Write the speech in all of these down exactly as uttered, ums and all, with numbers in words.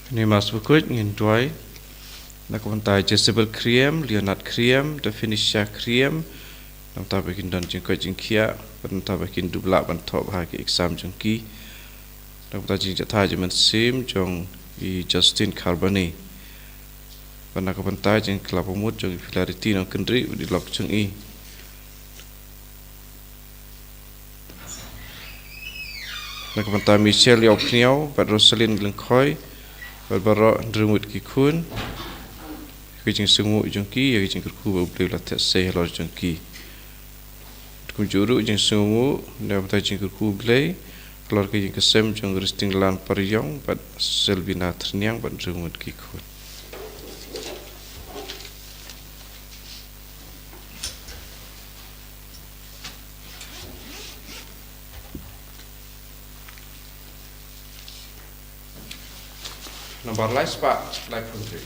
Kane Mass bakhuid ngin duwai na ka bynta Jezebel Khriem, Leonard Khriem, Daphnisha Khriem, na ka bynta ba kin don jingkoit jingkhiah, bad na ka bynta ba kin dup lah ban thoh bha ki exam jong ki. Na ka bynta jingjahthait jingmynsiem jong i Justin Kharbani. Bad na ka bynta jingkylla bamut jong i Hilarity Nongkynrih bad i lok jong i. Na ka bynta Michelle Ïawphniaw bad Rosalyn Lyngkhoi bad baroh hynriew ngut ki khun. Ïa ki jingsngewnguh jong ki, ïa ki jingkyrkhu ba U Blei u la theh sei halor jong ki. Kumjuh ruh jingsngewnguh na ka bynta jingkyrkhu U Blei halor ka ïing ka sem jong Ristinglan Pariong bad Selbina Tyrniang bad hynriew ngut ki khun. Nambar lai spah laiphew hynriew.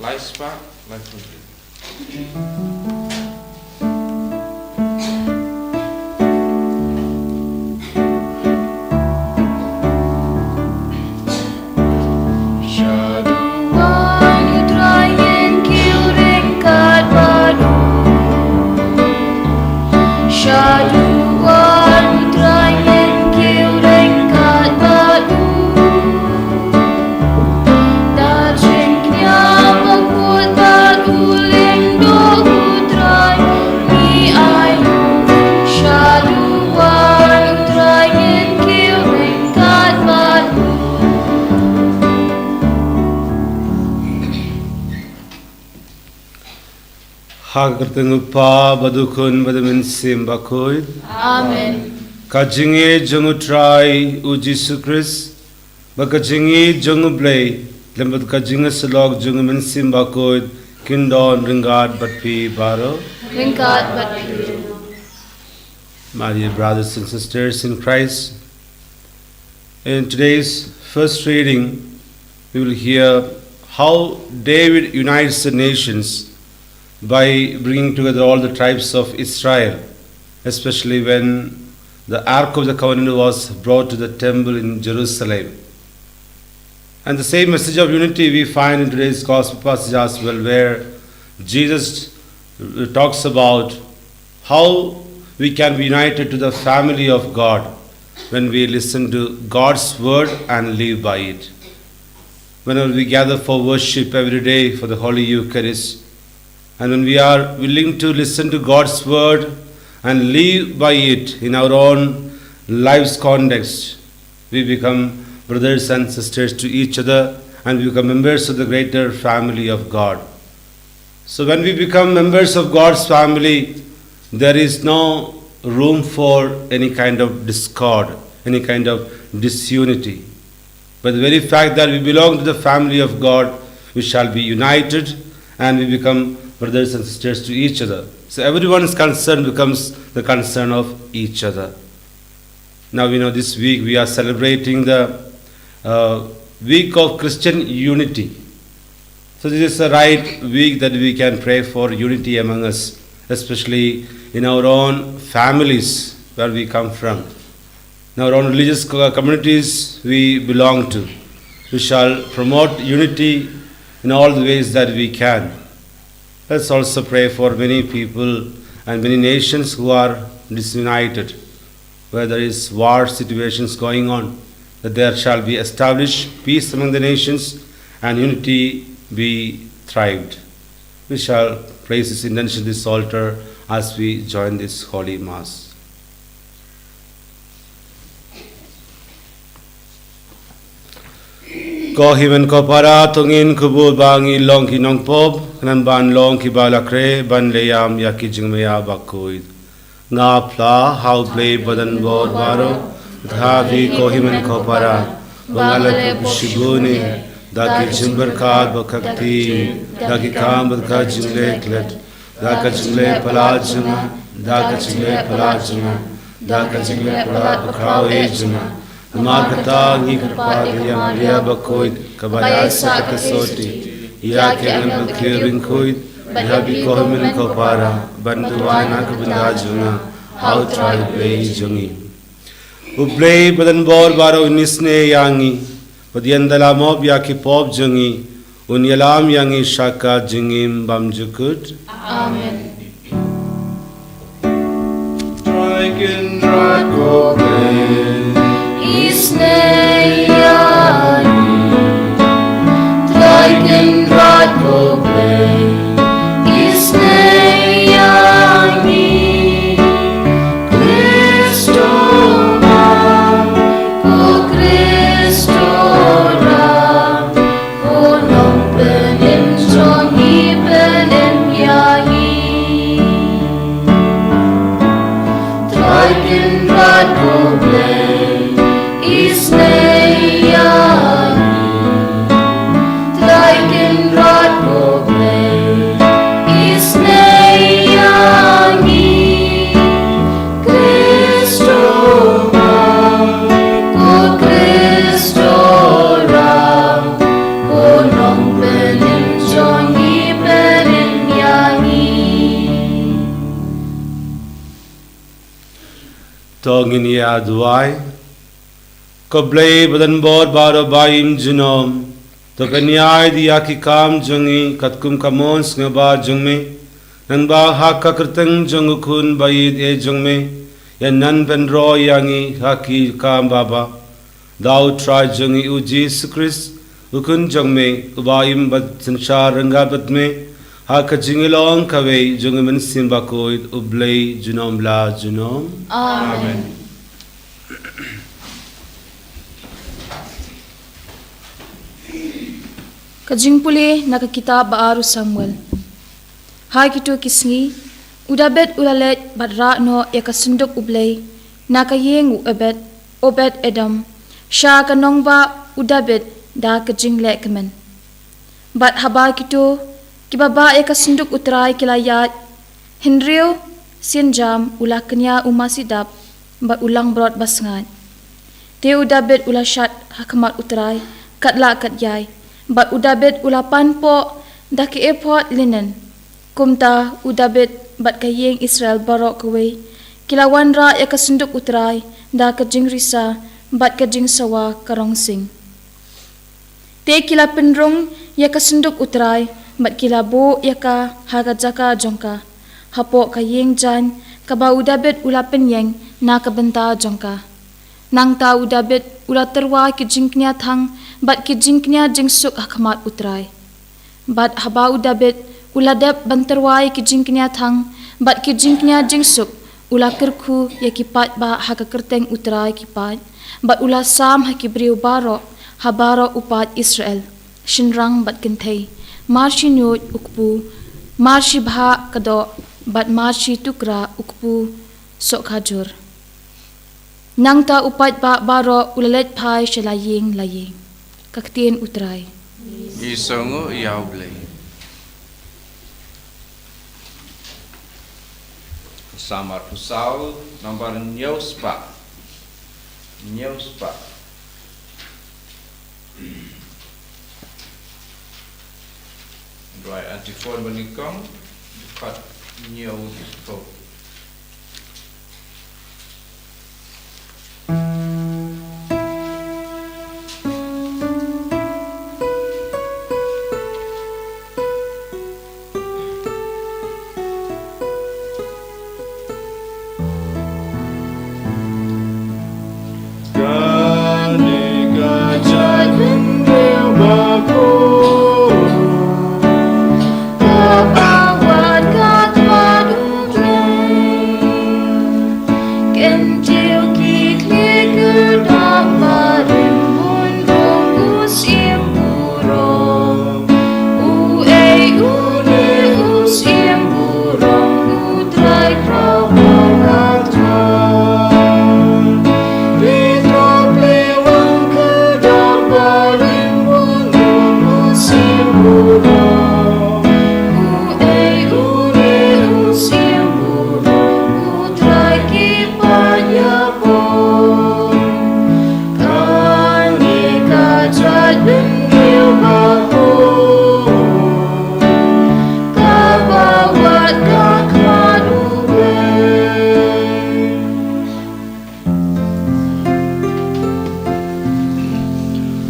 Lai spah laiphew hynriew. Shaduh wan U Trai ngin kiew ryngkat bad u. Shaduh wan U Trai ngin kiew ryngkat bad u. Tad shim khniat Ha ka kyrteng u Kpa bad u Khun bad u Mynsiem Bakhuid. Amen. Ka jingïeit jong u Trai u Jisu Khrist, bad ka jingïeit jong u Blei, lem bad ka jingïasyllok jong u Mynsiem Bakhuid, kin don ryngkat bad phi baroh. Ryngkat bad phi. My dear brothers and sisters in Christ, in today's first reading, we will hear how David unites the nations by bringing together all the tribes of Israel, especially when the Ark of the Covenant was brought to the temple in Jerusalem. And the same message of unity we find in today's gospel passage as well, where Jesus uh, talks about how we can be united to the family of God when we listen to God's word and live by it. Whenever we gather for worship every day for the Holy Eucharist, and when we are willing to listen to God's word and live by it in our own life's context, we become brothers and sisters to each other, and we become members of the greater family of God. So when we become members of God's family, there is no room for any kind of discord, any kind of disunity. By the very fact that we belong to the family of God, we shall be united and we become brothers and sisters to each other. So everyone's concern becomes the concern of each other. Now, you know, this week we are celebrating the uh, week of Christian unity. So this is the right week that we can pray for unity among us, especially in our own families where we come from, in our own religious co- communities we belong to. We shall promote unity in all the ways that we can. Let's also pray for many people and many nations who are disunited, where there is war situations going on, that there shall be established peace among the nations and unity be thrived. We shall place this intention, this altar, as we join this holy mass. Ko hynmen ko para, to ngin kyrkhu ba ngi long ki nongpop, khnang ban long ki ba la khreh ban leh ïam ïa ki jingmaïa bakhuid. Nga phla ha U Blei Badan Bor baroh, ha phi ko hynmen ko para, ba nga la pop shibun, da ki jingpyrkhat bad ka ktien, da ki kam bad ka jingleh klet, da ka jingleh palat jong nga, da ka jingleh palat jong nga, da ka jingleh palat bakhraw eh jong nga. Namar kata ngi kyrpad ïa ka Maria bakhuid, kaba ïaisah ka soti, ïa ki nongkyrkhu bakhuid, bad ïa phi ko hynmen ko para, ban duwai na ka bynta jong nga ha U Trai Blei jong ngi. U Blei Badan Bor baroh un isynei ïa ngi, bad un ïada la mop ïa ki pop jong ngi, un ïalam ïa ngi sha ka jingim bymjukut. Amen. Trai Kynrad ko Blei, isynei ïa ngi. Trai Kynrad ko Blei, isynei ïa ngi. Khrist u wan, ko Khrist u wan, ko Nongpynim jong ngi, pynim ïa ngi. Trai Kynrad ko Blei, isynei ïa ngi. Trai Kynrad ko Blei, isynei ïa ngi. Khrist u wan, ko Khrist u wan, ko Nongpynim jong ngi, pynim ïa ngi. To ngin ïa duwai. Ko Blei Badan Bor baroh ba im junom, to pynïaid ïa ki kam jong ngi katkum ka mon sngewbha jong me, nangba ha ka kyrteng jong U Khun ba ïeit eh jong me, ïa nang pynroi ïa ngi ha ki kam babha. Da U Trai jong ngi U Jisu Khrist, U Khun jong me, uba im bad synshar ryngkat bad me, ha ka jingïalong kawei jong U Mynsiem Bakhuid, U Blei junom la junom. Amen. Ka jingpule na ka kitab ba ar u Samuel. Ha kito ki sngi u Dabid u la leit bad rah noh ïa ka synduk U Blei na ka ïing u Obed, Obed Edom, sha ka nongbah u Dabid da ka jingleh kmen. Bad haba kito kiba bah ïa ka synduk U Trai ki la ïaid, hynriew sienjam u la kñia u masi dap bad u langbrot basngaid. Te u Dabid u la shad ha khmat U Trai katba katba, bad u Dabid u la pan poh da ki ephod linen. Kumta u Dabid bad ka ïing Israel baroh kawei ki la wanrah ïa ka synduk U Trai da ka jingrisa bad ka jingsawa ka rong sing. Te ki la pynrung ïa ka synduk U Trai bad ki la buh ïa ka ha ka jaka jong ka hapoh ka ïing jaiñ kaba u Dabid u la pynïeng na ka bynta jong ka. Nangta u Dabid u la tyrwa ki jingkñia thang bad ki jingkñia jingsuk ha khmat U Trai. Bad haba u Dabid u la dep ban tyrwa ïa ki jingkñia thang bad ki jingkñia jingsuk, u la kyrkhu ïa ki paidbah ha ka kyrteng U Trai ki paid, bad u la sam ha ki briew baroh ha baroh u paid Israel, shynrang bad kynthei, mar shi nuid u kpu, mar shi bhah ka doh, bad mar shi tukra u kpu sohkhajur. Nangta u paidbah baroh u la leit phai sha la ïing la ïing. Ka ktien U Trai. Ngi sngewnguh ïa U Blei. Psalm arphew saw, nambar hynñiew spah. Hynñiew spah. Duwai antiphon banyngkong, dkhot hynñiew dkhot. Kane ka jait bynriew bakhuid, kaba wad ka khmat U Blei. Kyntiew ki khlieh ki dap barim bun bun u syiem burom. Uei une u syiem burom? U Trai Kynrad Bakhuid. Ri Trai Blei wan kyrdan barim bun bun u syiem burom. Uei une u syiem burom? U Trai ki paid ïapor. Kane ka jait bynriew bakhuid, kaba wad ka khmat U Blei.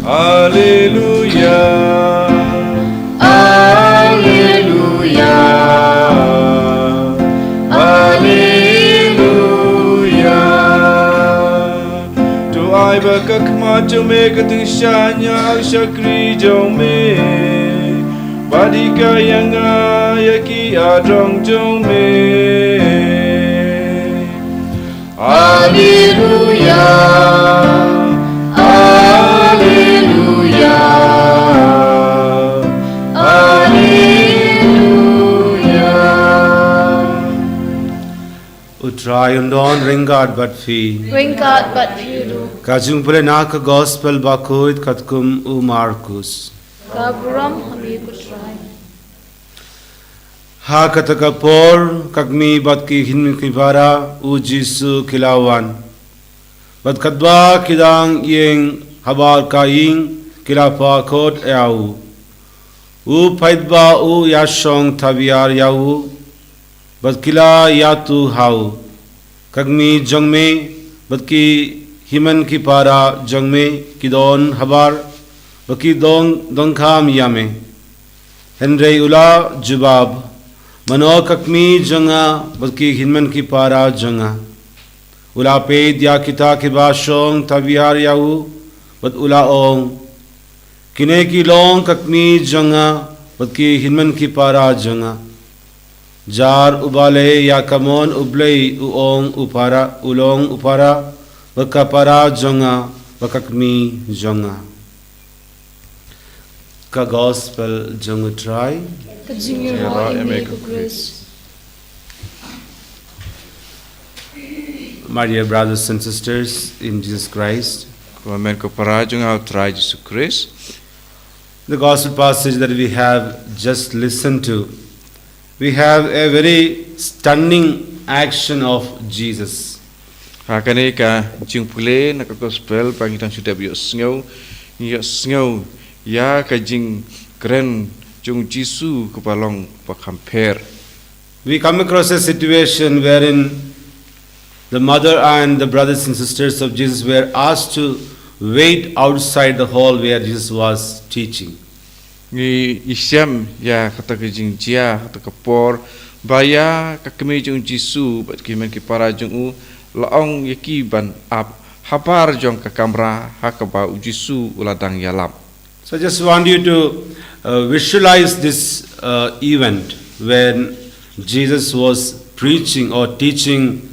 Alleluia, alleluia, alleluia. To ai ba ka khmat jong me ka tyngshaiñ ïa ka shakri jong me, bad hikai ïa nga ïa ki adrong jong me. Alleluia, alleluia, alleluia. U Trai un don ryngkat bad phi. Ryngkat bad phi ruh. Ka jingpule na ka Gospel Bakhuid katkum u Markus. Ka burom ha me ko Trai. Ha kata ka por, ka kmie bad ki hynmen ki para u Jisu ki la wan. Bad katba ki dang ïeng habar ka ïing, ki la phah khot ïa u. U paidbah u ïashong thabiar ïa u, bad ki la ïathuh ha u. Ka kmie jong me bad ki hynmen ki para jong me ki don habar, bad ki dong, donkam ïa me. Hynrei u la jubab, mano ka kmie jong nga bad ki hynmen ki para jong nga? U la peit ïa kita kiba shong thabiar ïa u, bad u la ong, kine ki long ka kmie jong nga bad ki hynmen ki para jong nga. Jar uba leh ïa ka mon U Blei u ong u para, u long u para, bad ka para jong nga, bad ka kmie jong nga. Ka gospel jong U Trai. Ka jingïaroh ïa me ko Khrist. My dear brothers and sisters in Jesus Christ, ko hynmen ko para jong nga ha U Trai Jisu Khrist. The gospel passage that we have just listened to, we have a very stunning action of Jesus. Ha kane ka jingpule na ka gospel ba ngi dang shu dep ïohsngew, ngi ïohsngew ïa ka jingkren jong Jisu kaba long ba kham pher. We come across a situation wherein the mother and the brothers and sisters of Jesus were asked to wait outside the hall where Jesus was teaching. Ngi ïashem ïa kata ka jingjia, kata ka por, ba ïa ka kmie jong Jisu bad ki hynmen ki para jong u, la ong ïa ki ban ap habar jong ka kamra ha kaba U Jisu u la dang ïalap. So I just want you to uh, visualize this uh, event when Jesus was preaching or teaching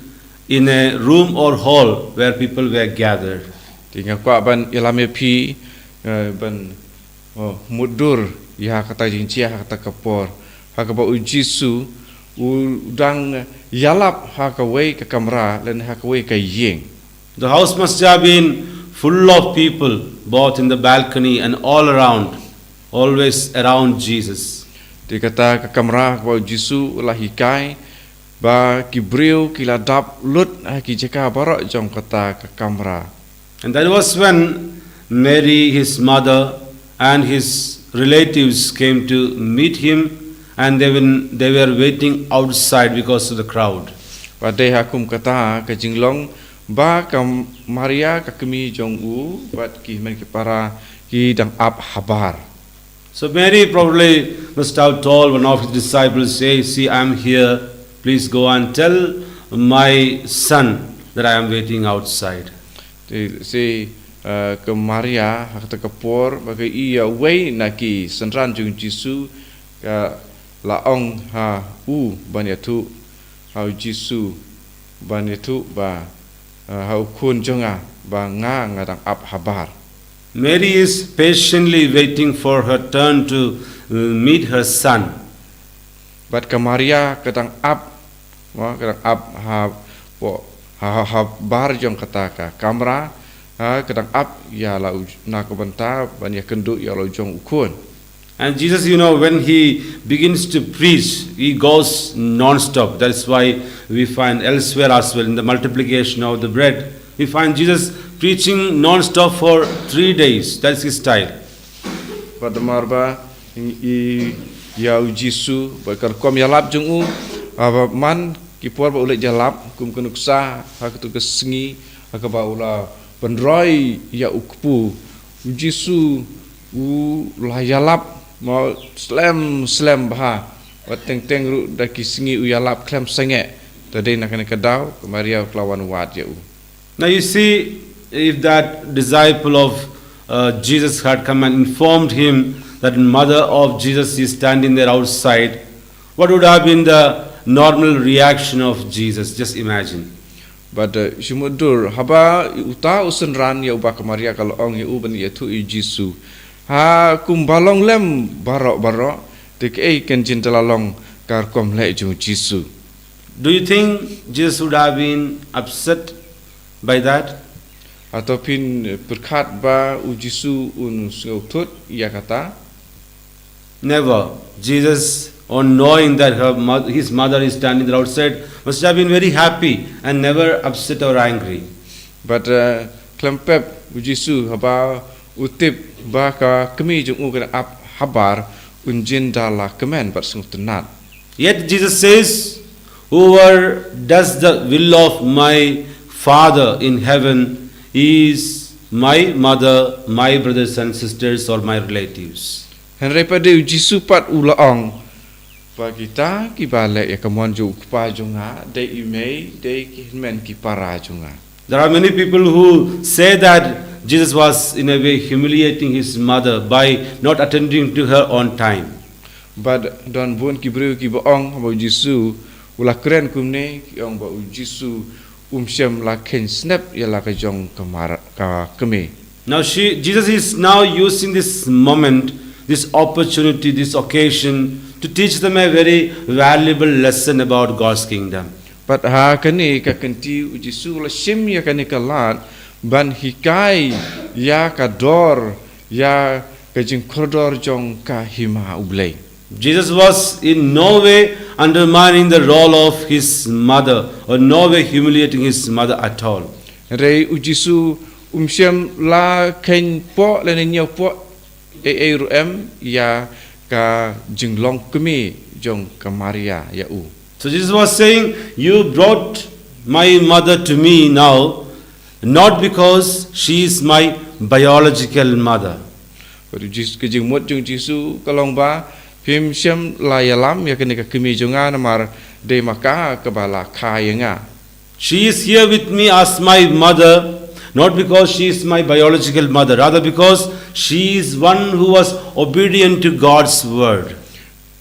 in a room or hall where people were gathered. Te nga kwah ban ïalam ïa phi, eh, ban, oh, mutdur ïa kata jingjia, ha kata ka por ha kaba U Jisu u dang ïalap ha kawei ka kamra lane ha kawei ka ïing. The house must have been full of people, both in the balcony and all around, always around Jesus. Te kata ka kamra kaba U Jisu u la hikai, ba ki briew ki la dap lut ha ki jaka baroh jong kata ka kamra. And that was when Mary, his mother, and his relatives came to meet him, and they were, they were waiting outside because of the crowd. Bad dei ha kum kata ka jinglong ba ka Maria ka kmie jong u bad ki hynmen ki para ki dang ap habar. So Mary probably must have told one of his disciples, "Hey, see, I'm here. Please go and tell my son that I am waiting outside." Te si, eh, ka Maria ha kata ka por ba ka ïohi ïa uwei na ki synran jong Jisu, ka la ong ha u ban ïathuh ha U Jisu ban ïathuh ba, eh, ha u khun jong nga ba nga, nga dang ap habar. Mary is patiently waiting for her turn to, uh, meet her son. Bad ka Maria ka dang ap, mo, ka dang ap ha, po, ha, ha, ha bar jong kata ka kamra, ha, ka dang ap ïa la u, na ka bynta ban ïakynduh ïa la u jong u khun. And Jesus, you know, when he begins to preach, he goes non-stop. That's why we find elsewhere as well in the multiplication of the bread, we find Jesus preaching non-stop for three days. That's his style. Bad namar ba i, ïa U Jisu, ba ka rukom ïalap jong u, ah, ba man ki por ba u leit ïalap, kum ka nuksa ha katto ka sngi ha kaba u la pynroi ïa u kpu, U Jisu u la ïalap, mo, slem slem bha. Wat teng teng ruh da ki sngi u ïalap khlem sangeh. Te dei na kane ka daw ka Maria u la wan wad ïa u. Now you see, if that disciple of, uh, Jesus had come and informed him that mother of Jesus is standing there outside, what would have been the normal reaction of Jesus? Just imagine. Bad, eh, shu mutdur, haba uta u synran ïa uba ka Maria ka la ong ïa u ban ïathuh ïa U Jisu, ha kum ba long lem baroh baroh, te kaei kan jin da la long ka rukom leh jong U Jisu? Do you think Jesus would have been upset by that? Hato phin pyrkhat ba U Jisu un sngewthuh ïa kata? Never. Jesus, on knowing that her mo-, his mother is standing there outside, must have been very happy and never upset or angry. Bad, eh, khlem pep U Jisu haba u tip ba ka kmie jong u ka dang ap habar, un jin da la kmen bad sngewtynnad. Yet Jesus says, "Whoever does the will of my Father in heaven is my mother, my brothers and sisters, or my relatives." Hynrei pat dei U Jisu pat u la ong ba kita kiba leh ïa ka mon jong u Kpa jong nga, dei i mei, dei ki hynmen ki para jong nga. There are many people who say that Jesus was in a way humiliating his mother by not attending to her on time. Bad don bun ki briew kiba ong haba U Jisu u la kren kumne, ki ong ba U Jisu um shym la kheiñ snep ïa la ka jong ka mar-, ka kmie. Now she, Jesus is now using this moment, this opportunity, this occasion to teach them a very valuable lesson about God's kingdom. Pat ha kane ka kynti u Jisu u la shim ïa kane ka lad ban hikai ïa ka dor, ïa ka jingkordor jong ka hima U Blei. Jesus was in no way undermining the role of his mother or no way humiliating his mother at all. Hynrei u Jisu um shym la kheiñ poh lane ñiewpoh ei ei ruh em ïa ka jinglong kmie jong ka Maria ïa u. So Jesus was saying, "You brought my mother to me now, not because she is my biological mother." Bad u Jis-, ka jingmut jong u Jisu ka long ba, phim shym la ïalam ïa kane ka kmie jong nga namar dei ma ka kaba la kha ïa nga. She is here with me as my mother, not because she is my biological mother, rather because she is one who was obedient to God's word.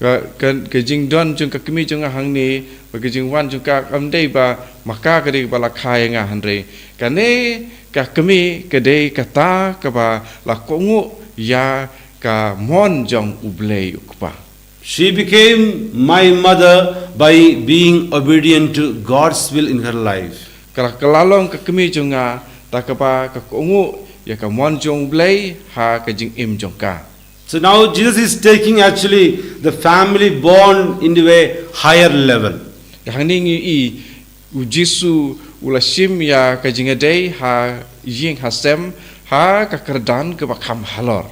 Ka, ka, ka jingdon jong ka kmie jong nga hangne, bad ka jingwan jong ka kam dei ba ma ka ka dei ba la kha ïa nga, hynrei kane ka kmie ka dei kata kaba la kohnguh ïa ka mon jong U Blei U Kpa. She became my mother by being obedient to God's will in her life. Ka la, ka la long ka kmie jong nga da kaba ka kohnguh ïa ka mon jong U Blei ha ka jingim jong ka. So now Jesus is taking actually the family bond into a higher level. Hangne ngi i u Jisu u la shim ïa ka jingïadei ha ïing ha sem ha ka kyrdan kaba kham halor.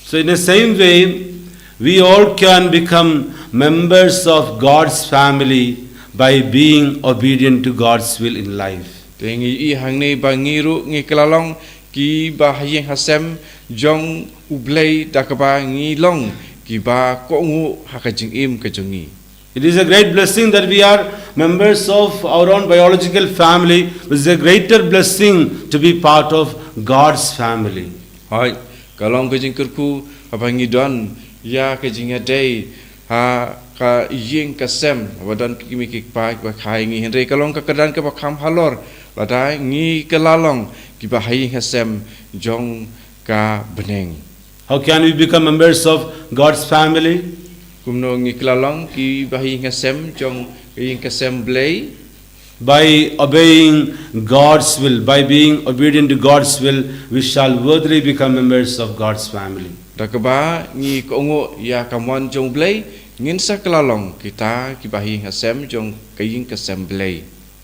So in the same way, we all can become members of God's family by being obedient to God's will in life. Te ngi i hangne ba ngi ruh ngi kylla long kiba ha ïing ha sem jong U Blei da kaba ngi long kiba kohnguh ha ka jingim ka jong ngi. It is a great blessing that we are members of our own biological family. It's a greater blessing to be part of God's family. Hooid, ka long ka jingkyrkhu haba ngi don ïa ka jingïadei ha ka ïing ka sem, haba don ki kmie ki kpa kiba kha ïa ngi, hynrei ka long ka kyrdan kaba kham halor lada ngi kylla long kiba ha ïing ha sem jong ka bneng. How can we become members of God's family? Kumno ngi kylla long kiba ha ïing ha sem jong ka ïing ka sem Blei? By obeying God's will, by being obedient to God's will, we shall worthily become members of God's family. Da kaba ngi kohnguh ïa ka mon jong Blei, ngin sa kylla long kita kiba ha ïing ha sem jong ka ïing ka sem Blei.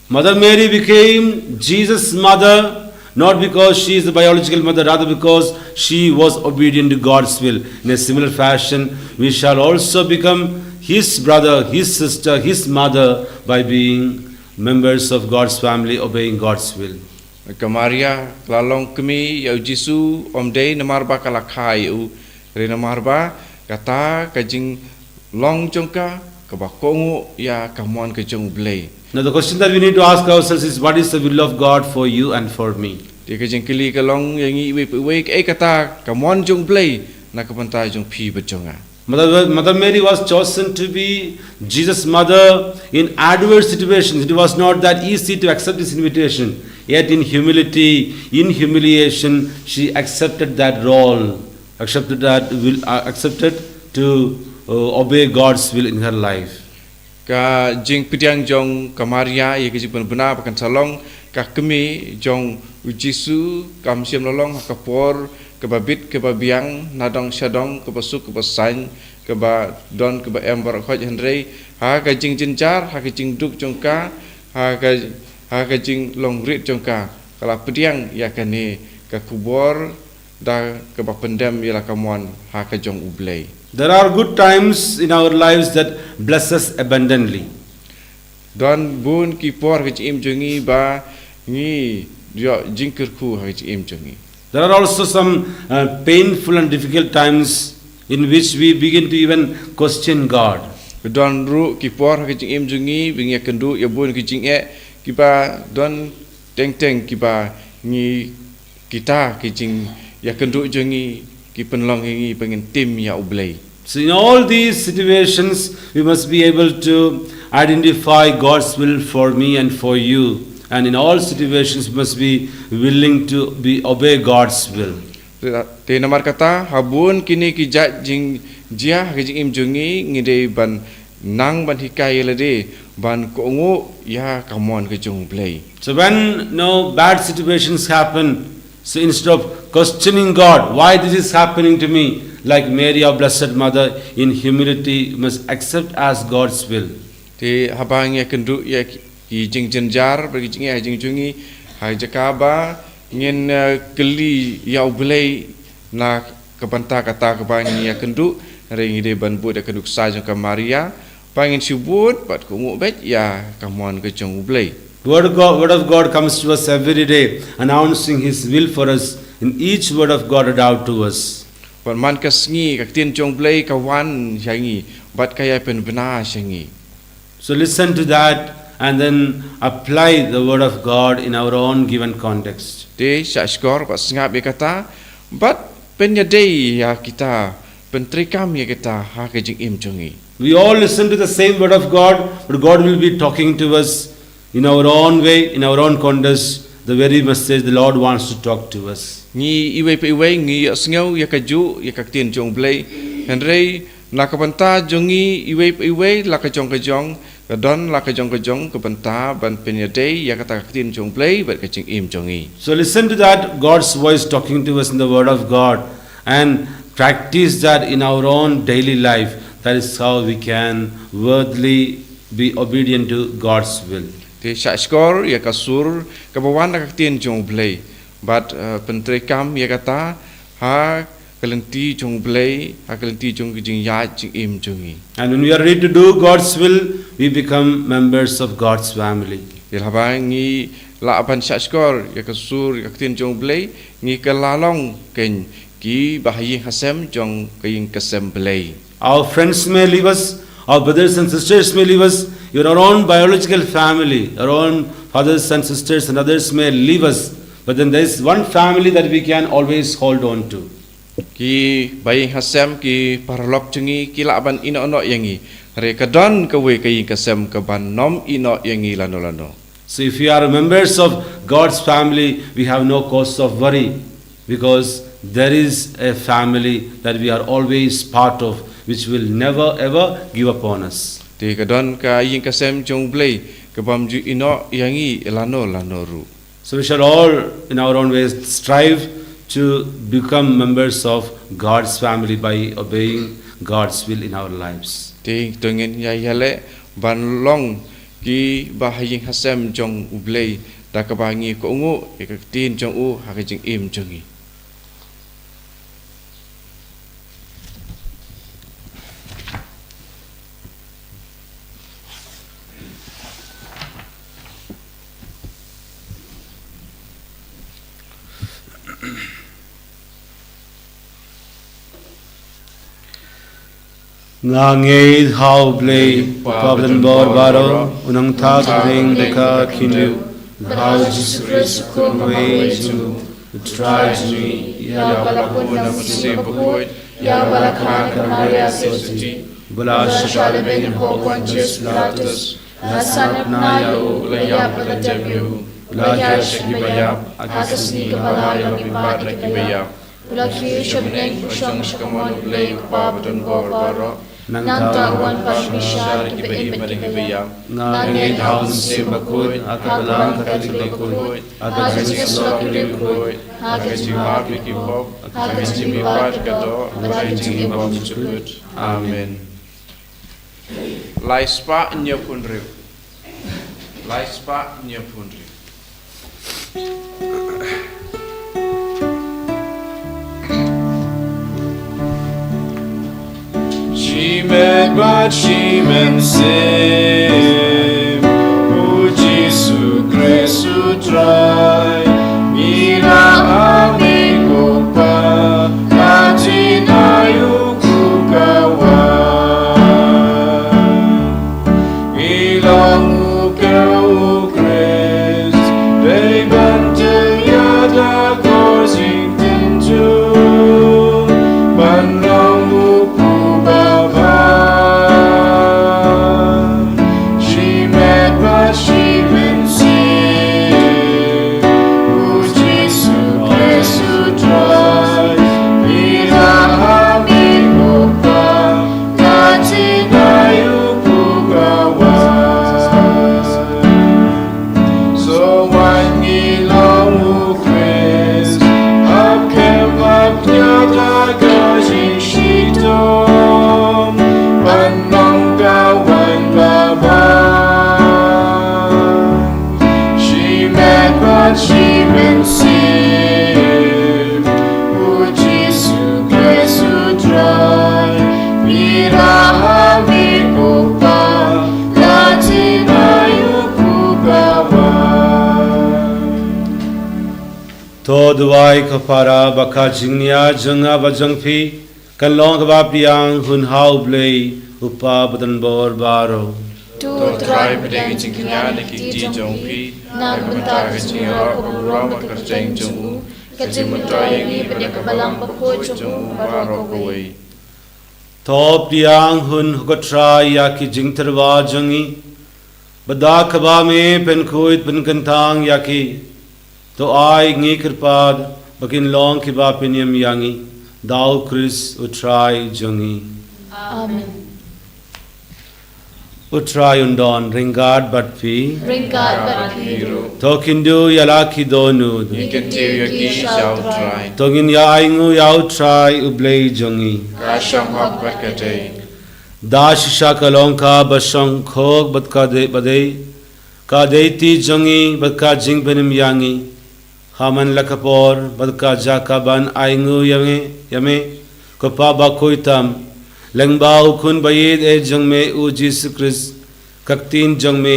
Mother Mary became Jesus' mother, not because she is the biological mother, rather because she was obedient to God's will. In a similar fashion, we shall also become his brother, his sister, his mother by being members of God's family, obeying God's will. Ka Maria ka la long kmie ïa u Jisu, ym dei namar ba ka la kha ïa u, hynrei namar ba kata ka jinglong jong ka kaba kohnguh ïa ka mon ka jong U Blei. Now the question that we need to ask ourselves is, what is the will of God for you and for me? Te ka jingkylli ka long ïa ngi iwei pa iwei, kaei kata ka mon jong U Blei na ka bynta jong phi bad jong nga. Mother, Mother Mary was chosen to be Jesus' mother in adverse situations. It was not that easy to accept this invitation. Yet in humility, in humiliation, she accepted that role, accepted that will, uh, accepted to, uh, obey God's will in her life. Ka jingpdiang jong ka Maria ïa ka jingpynbna ba kan sa long ka kmie jong u Jisu kam shym la long ha ka por kaba bit kaba biang, na dong sha dong, kaba suk kaba saiñ, kaba don kaba em baroh khoit, hynrei ha ka jingjynjar, ha ka jingduk jong ka, ha ka, ha ka jinglong rit jong ka, ka la pdiang ïa kane ka khubor da kaba pyndem ïa la ka mon ha ka jong U Blei. There are good times in our lives that bless us abundantly. Don bun ki por ha ka jingim jong ngi ba ngi ïoh jingkyrkhu ha ka jingim jong ngi. There are also some, uh, painful and difficult times in which we begin to even question God. Don ruh ki por ha ka jingim jong ngi ba ngi ïakynduh ïa bun ki jingeh kiba don teng teng kiba ngi, kita ki jingïakynduh jong ngi ki pynlong ïa ngi ba ngin tim ïa U Blei. So in all these situations, we must be able to identify God's will for me and for you. And in all situations, we must be willing to be, obey God's will. Te namar kata, ha bun kine ki jait jingjia ha ka jingim jong ngi, ngi dei ban nang ban hikai ïa lade ban kohnguh ïa ka mon ka jong U Blei. So when, you know, bad situations happen, so instead of questioning God, "Why this is happening to me?" like Mary, our Blessed Mother, in humility, must accept as God's will. Te haba ngi ïakynduh ïa ki jingjynjar bad ki jingeh ha ka jingim jong ngi, ha ka jaka ba ngin, eh, kylli ïa U Blei na ka bynta kata kaba ngi ïakynduh, hynrei ngi dei ban bud ïa ka nuksa jong ka Maria ba ngin shu bud bad kohnguh beit ïa ka mon ka jong U Blei. Word of God, Word of God comes to us every day, announcing His will for us in each Word of God read out to us. Bad man ka sngi ka ktien jong U Blei ka wan ïa ngi bad ka ïai pynbna ïa ngi. So listen to that and then apply the Word of God in our own given context. Te shah shkor bad sngap ïa kata bad pynïadei ïa kita, pyntreikam ïa kita ha ka jingim jong ngi. We all listen to the same Word of God, but God will be talking to us in our own way, in our own context, the very message the Lord wants to talk to us. Ngi iwei pa iwei ngi ïohsngew ïa kajuh ïa ka ktien jong U Blei, hynrei na ka bynta jong ngi iwei pa iwei, la ka jong ka jong, ka don la ka jong ka jong ka bynta ban pynïadei ïa kata ka ktien jong U Blei bad ka jingim jong ngi. So listen to that, God's voice talking to us in the Word of God, and practice that in our own daily life. That is how we can worthily be obedient to God's will. Te shah shkor ïa ka sur kaba wan na ka ktien jong U Blei bad, eh, pyntreikam ïa kata ha ka lynti jong U Blei, ha ka lynti jong ka jingïaid jingim jong ngi. And when we are ready to do God's will, we become members of God's family. Te haba ngi lah ban shah shkor ïa ka sur ïa ka ktien jong U Blei, ngi kylla long kein ki bahaïing hasem jong ka ïing ka sem Blei. Our friends may leave us, our brothers and sisters may leave us, your own biological family, your own fathers and sisters and others may leave us, but then there is one family that we can always hold on to. Ki bahaïing hasem, ki paralok jong ngi ki lah ban ïehnoh noh ïa ngi, hynrei ka don kawei ka ïing ka sem kaban ym ïehnoh ïa ngi lano lano. So if we are members of God's family, we have no cause of worry, because there is a family that we are always part of, which will never ever give up on us. Te ka don ka ïing ka sem jong U Blei kabym ju ïehnoh ïa ngi lano lano ruh. So we shall all, in our own ways, strive to become members of God's family by obeying God's will in our lives. Te to ngin ïai ïaleh ban long ki bahaïing hasem jong U Blei da kaba ngi kohnguh ïa ka ktien jong u ha ka jingim jong ngi. Nga ngeit ha U Blei, U Kpa badonbor baroh, u nongthaw tyrheng dohkha khyndiat, ha U Jisu Khrist u khun bawei jong u, u Trai jong ngi, ïa uba la bun na u Mynsiem Bakhuid, ïa uba la kha na ka Maria Theisotti, uba la shah shah lehbeiñ ha u Pontius Pilatus, la sngap na ïa u, la ïap bad la jem ïa u, la hiar sha kiba ïap, ha ka sngi kaba lai u la mihpat na kiba ïap. U la kiew sha bneng, u shong sha kamon U Blei U Kpa badonbor baroh. Nangta un wan pat bishar ïa kiba im bad ïa kiba ïap. Nga ngeit ha U Mynsiem Bakhuid, ha ka Balang Katholik bakhuid, ha ka jingïasyllok ïa ki riewkhuid, ha ka jingmap ïa ki pop, ha ka jingmihpat ka doh, bad ha ka jingim bymjukut. Amen. Lai spah hynñiew phew hynriew. Lai spah hynñiew phew hynriew. Shimet bad shi mynsiem, U Jisu Khrist U Trai, ngi la ap ïa U Kpa, ha jingaiñ U Kpa ka wan. Ngi long u kyrpang U Khrist, dei ban jia da ka jingtynjuh, ban long u kpu ba bha. Shimet bad shi mynsiem, Duwai ko para ba ka jingnia jong nga bad jong phi kan long kaba pdiang hun ha U Blei U Kpa badonbor baroh. To Trai pdiang jingknia na ki kti jong phi na ka bynta ka jingïaroh ka burom bad ka kyrteng jong u, ka jingmyntoi ïa ngi bad ïa ka balang bakhuid jong u baroh kawei. To pdiang hun ko Trai ïa ki jingtyrwa jong ngi, bad da kaba me pynkhuid pynkyntang ïa ki, to ai ngi kyrpad ba kin long kiba pynim ïa ngi, da U Khrist U Trai jong ngi. Amen. U Trai un don ryngkat bad phi. Ryngkat bad phi ruh. To kynduh ïa la ki dohnud. Ngi kyntiew ïa ki sha U Trai. To ngin ïa ainguh ïa U Trai U Blei jong ngi. Ka shong hok bad ka dei. Da shisha ka long kaba shongkut bad ka dei, ba dei ka dei ti jong ngi bad ka jingpynim ïa ngi. Ha man la ka por bad ka jaka ban ainguh ïa me, ïa me ko Pa bakhuid tam, lyngba U Khun ba ïeit eh jong me U Jisu Khrist, ka ktien jong me,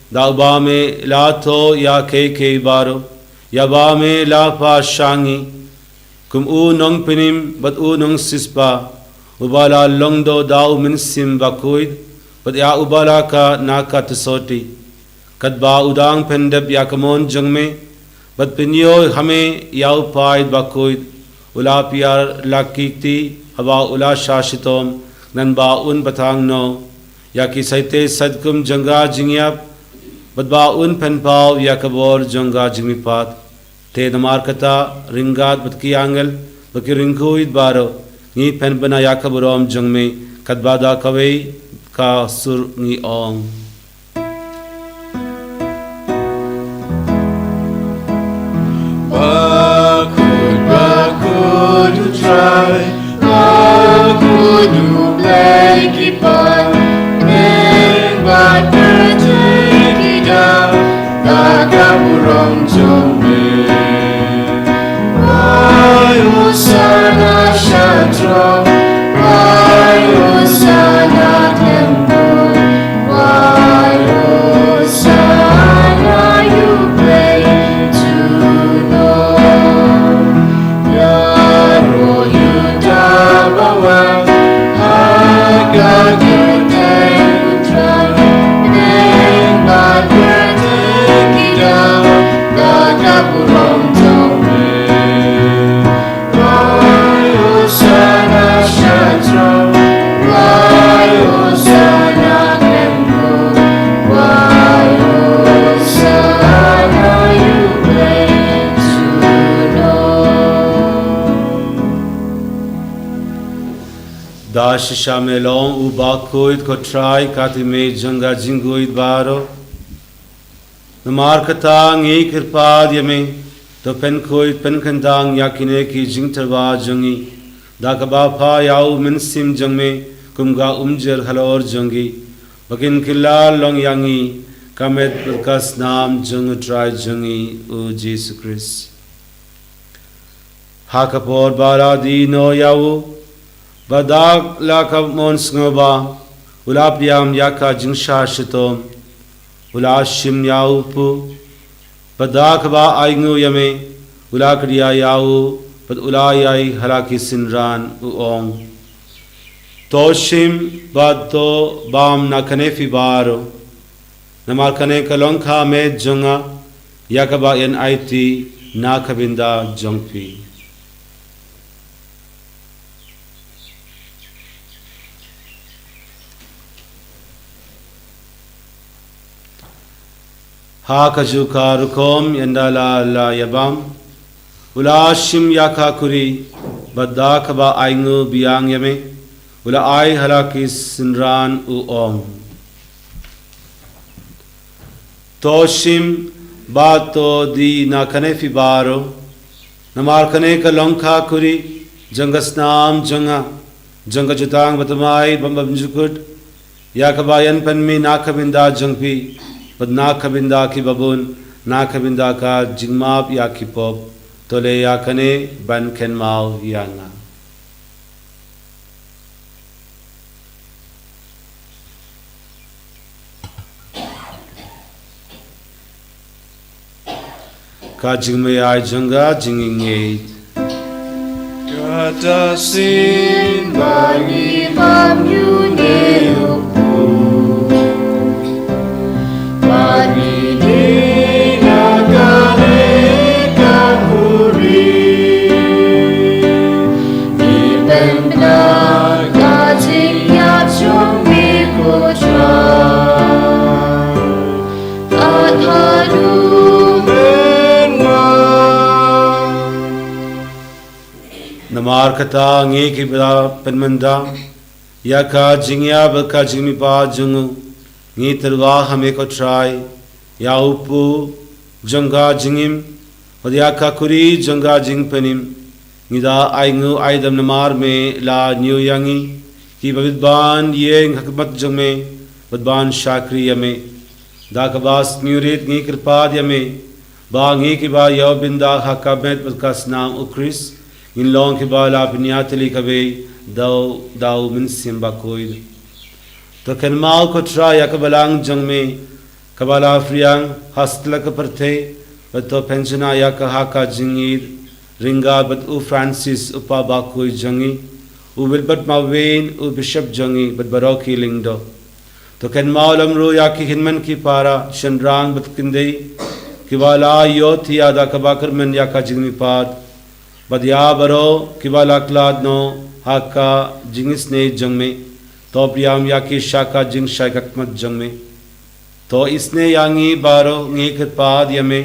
da uba me la thoh ïa kiei kiei baroh, ïa uba me la phah sha ngi kum u nongpynim bad u nongsiewspah, uba la long doh da U Mynsiem Bakhuid, bad ïa uba la ka na ka tsotti. Katba u dang pyndep ïa ka mon jong me, bad pynïoh ha me ïa u paid bakhuid, u la pynïar la ki kti, haba u la shah shitom, ngan ba un bathang noh ïa ki saite sait kum jong ka jingïap, bad ba un pynpaw ïa ka bor jong ka jingmihpat. Te namar kata, ryngkat bad ki angel bad ki riewkhuid baroh, ngi pynbna ïa ka burom jong me, katba da kawei ka sur ngi ong. Bakhuid, bakhuid U Trai, bakhuid U Blei ki paidbah, bad pyrthei ki da da ka burom jong me. Wai Hosana sha throne, wai Hosana khlem khuid, wai Hosana ïa U Blei junom. Ïaroh ïa uta uba wan ha ka kyrteng U Trai, bad pyrthei ki da da ka burom jong me. Wai Hosana sha throne, wai Hosana khlem khuid, wai Hosana ïa U Blei junom. Da shisha me long u bakhuid ko Trai, ka kti me jong ka jingkhuid baroh. Namar kata ngi kyrpad ïa me, to pynkhuid pynkyntang ïa kine ki jingtyrwa jong ngi, da kaba phah ïa U Mynsiem jong me kum ka umjir halor jong ki, ba kin kylla long ïa ngi ka met bad ka snam jong U Trai jong ngi U Jisu Khrist. Ha ka por ba la die noh ïa u, bad da la ka mon sngewbha, u la pdiang ïa ka jingshah shitom, u la shim ïa u pud, bad da kaba ainguh ïa me, u la kdiah ïa u, bad u la ïai ha la ki synran, u ong: To shim bad to bam na kane phi baroh. Namar kane ka long ka met jong nga, ïa kaba yn aiti na ka bynta jong phi. Ha kajuh ka rukom, ynda la la ïa bam, u la shim ïa ka khuri, bad da kaba ainguh biang ïa me, u la ai ha la ki synran, u ong: To shim bad to die na kane phi baroh. Namar kane ka long ka khuri jong ka snam jong nga, jong ka jutang bathymmai bym jukut, ïa kaba yn pynmih na ka bynta jong phi, bad na ka bynta kiba bun, na ka bynta ka jingmap ïa ki pop. To leh ïa kane ban kynmaw ïa nga. Ka jingmyntoi jong ka jingngeit. Kata sien ba ngi bam ïa une u kpu, ba ngi dei na kane ka khuri, ngi pynbna ka jingïap jong me ko Trai. Namar kata ngi kiba pynmynta ïa ka jingïap bad ka jingmihpat jong u, ngi tyrwa ha me ko Trai, ïa u kpu jong ka jingim bad ïa ka khuri jong ka jingpynim. Ngi da ai nguh ai dem namar me la ñiew ïa ngi kiba bit ban ïeng ha khmat jong me bad ban shakri ïa me. Da kaba sngewrit ngi kyrpad ïa me ba ngi kiba ïoh bynta ha ka met bad ka snam u Khrist ngin long kiba la pynïatylli kawei da u Mynsiem Bakhuid. To kynmaw ko Trai ïa ka balang jong me kaba la phriang ha satlak ka pyrthei, bad to pynshna ïa ka ha ka jingïeit ryngkat bad u Francis u Papa bakhuid jong ngi, u Wilbert Marwein u Bishop jong ngi bad baroh ki lyngdoh. To kynmaw lem ruh ïa ki hynmen ki para, shynrang bad kynthei kiba la ïohthiah da kaba kyrmen ïa ka jingmihpat, bad ïa baroh kiba la khlad noh ha ka jingisynei jong me. To pdiang ïa ki sha ka jingshai khmat jong me. To isynei ïa ngi baroh, ngi kyrpad ïa me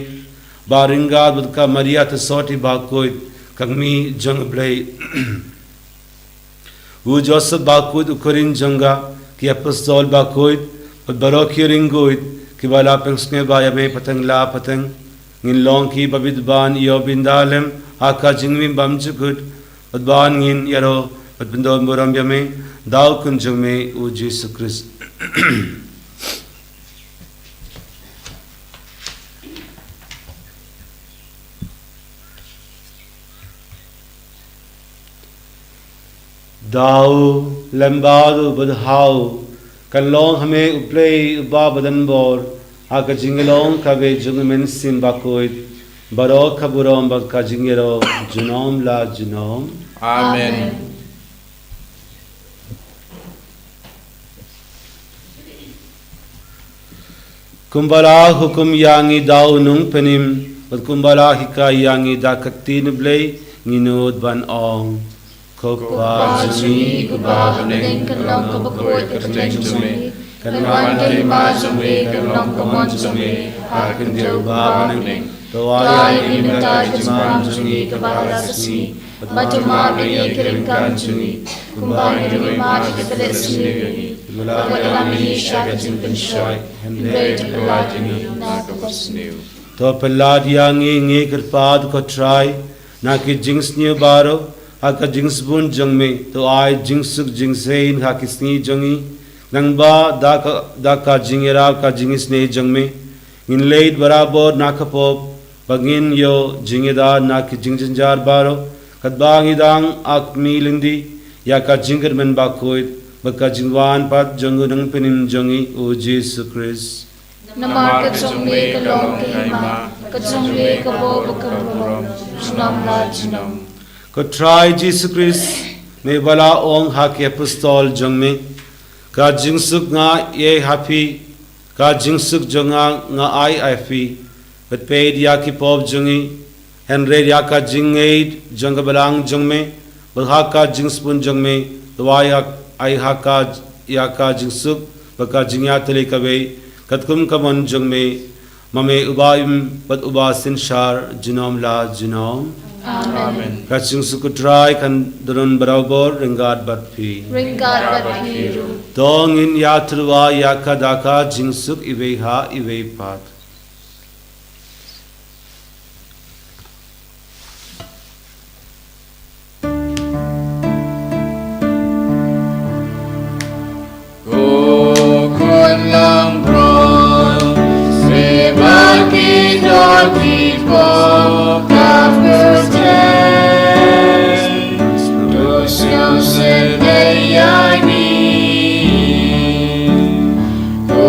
ba ryngkat bad ka Maria Theisotti bakhuid, ka Kmie jong u Blei, u Joseph bakhuid u kyrhai jong ka, ki apostol bakhuid bad baroh ki riewkhuid kiba la pynsngewbha ïa me pateng la pateng, ngin long kiba bit ban ïoh bynta lem ha ka jingim bymjukut, bad ban ngin ïaroh bad pyndonkam burom ïa me da u Khun jong me u Jisu Khrist. Da u lem bad u bad ha u kan long ha me u Blei u Kpa badonbor, ha ka jinglong kaba jong u Mynsiem Bakhuid, baroh ka burom bad ka jingïaroh junom la junom. Amen. Kumba la hukum ïa ngi da u nongpynim, bad kumba la hikai ïa ngi da ka ktien u Blei, ngi nud ban ong: Ko Kpa jong ngi uba ha bneng, kan long kaba khuid ka kyrteng jong me, kan wan ka hima jong me, kan long ka mon jong me ha ka khyndew uba ha bneng. To ai ïa ngi mynta ka jingbam jong ngi kaba ha la ka sngi, bad to map ïa ngi ki ryngkat jong ngi, kumba ngi ruh ngi map ïa ki ba leh sniew ïa ngi, bad wat lam ïa ngi sha ka jingpynshoi, hynrei to pynlait ïa ngi na ka basniew. To pynlait ïa ngi, ngi kyrpad ko Trai, na ki jingsniew baroh ha ka jingsbun jong me. To ai jingsuk jingsaiñ ha ki sngi jong ngi, nangba da ka, da ka jingïarap ka jingisynei jong me, ngin leit barabor na ka pop, ba ngin ïoh jingïada na ki jingjynjar baroh, katba ngi dang ïa ka mih lynti ïa ka jingkyrmen bakhuid bad ka jingwan pat jong u Nongpynim jong ngi u Jisu Khrist. Namar ka jong me ka long ka hima, ka jong me ka burom, junom la junom. Ko Trai Jisu Khrist, me ba la ong ha ki apostol jong me: Ka jingsuk nga ai ha phi, ka jingsuk jong nga nga ai ha phi. Wat peit ïa ki pop jong ngi, hynrei ïa ka jingngeit jong ka balang jong me. Bad ha ka jingsbun jong me, to ai ha, ai ha ka, ïa ka jingsuk bad ka jingïatylli kawei, katkum ka mon jong me, ma me uba im bad uba synshar junom la junom. Amen. Ka jingsuk u Trai kan don barabor ryngkat bad phi. Ryngkat bad phi ruh. To ngin ïatyrwa ïa ka da ka jingsuk iwei ha iwei pat. Ko Khun langbrot, se ba ki dohnud ki pop ka kyrteng, to sngewsynei ïa ngi. Ko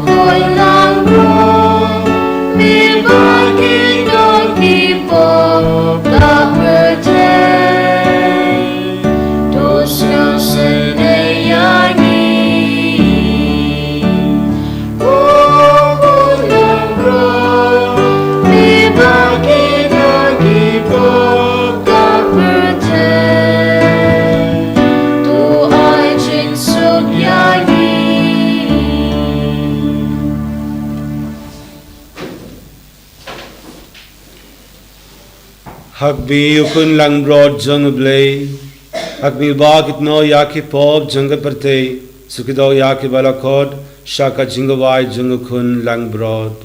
Khun langbrot, se ba ki dohnud Hap bi u khun langbrot jong U Blei. Hap bi ba kit noh ïa ki pop jong ka pyrthei. Shu kit noh ïa ki ba la khot sha ka jingkhawai jong u khun langbrot.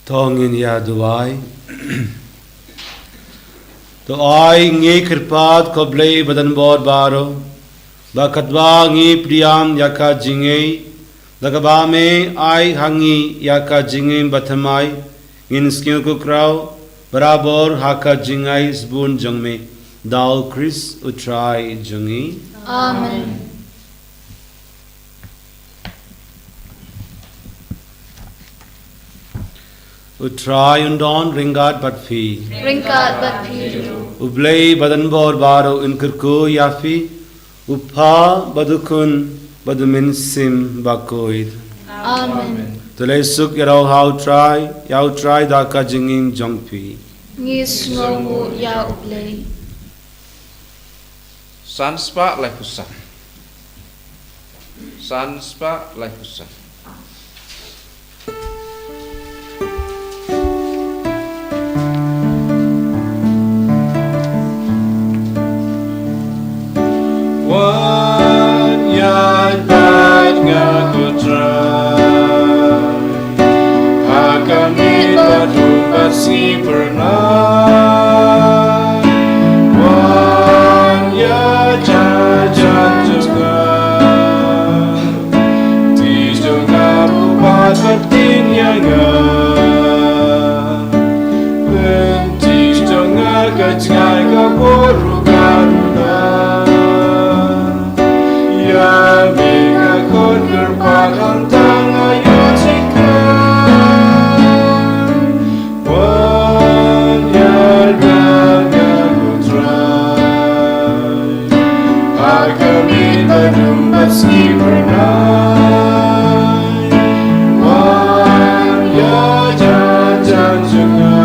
To ngin ïa duwai. To ai ngi kyrpad ko Blei ba don bor baroh, ba katba ngi pdiang ïa ka jingngeit, da kaba me ai ha ngi ïa ka jingim bathymmai, ngin sngewkhraw barabor ha ka jingai sbun jong me, da u Khrist u Trai jong ngi. Amen. U Trai un don ryngkat bad phi. Ryngkat bad phi ruh. U Blei ba don bor baroh un kyrkhu ïa phi. U Kpa bad u Khun bad u Mynsiem Bakhuid. Amen. To leit suk ïa u Trai, ïa u Trai da ka jingim jong phi. Ngi sngewnguh ïa u Blei. San spah laiphew san. San spah laiphew san. Wan ïa bad nga ko Trai, ha ka miet ba dum bad sngi phyrnai. Wan ïa jan jong nga, ti jong nga u pat bad kin ïa nga. Lynti jong nga ka jngai ka bor u ka runa. Ïa me nga khot kyrpad hangta nga ïoh jingkyrkhu. Wan ïa nga ko Trai, ha ka miet ba dum bad sngi phyrnai. Wan ïa jan jan jong nga,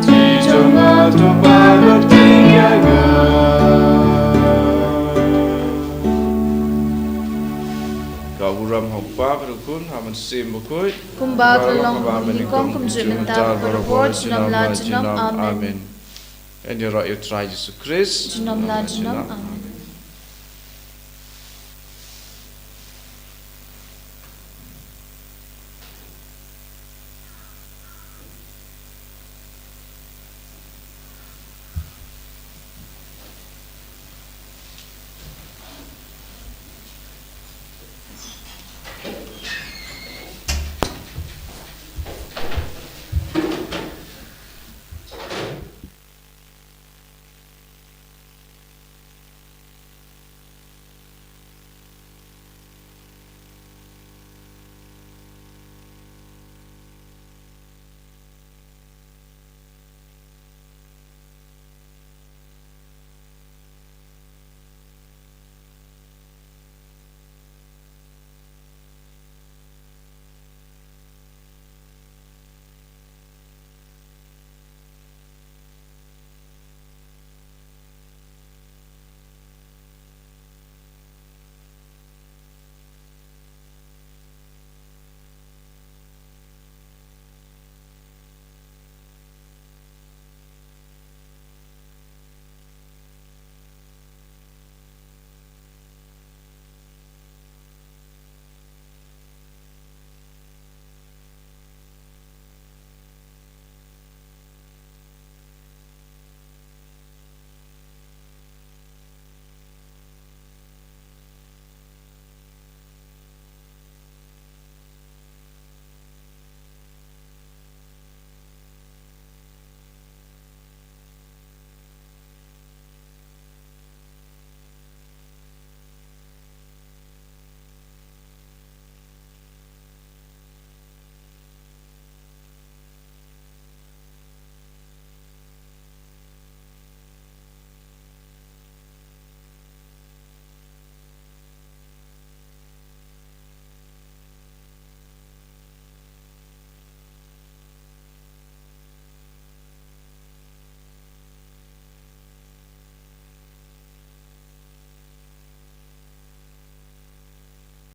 ti jong nga to pat bad kin ïa nga. Ka burom ha u Kpa bad u Khun, ha u Mynsiem Bakhuid. Kumba ka la long ha kaba mynnyngkong, kumjuh mynta, barabor, junom la junom. Amen. Ngan ïaroh ïa u Trai Jisu Khrist. Junom la junom. Amen.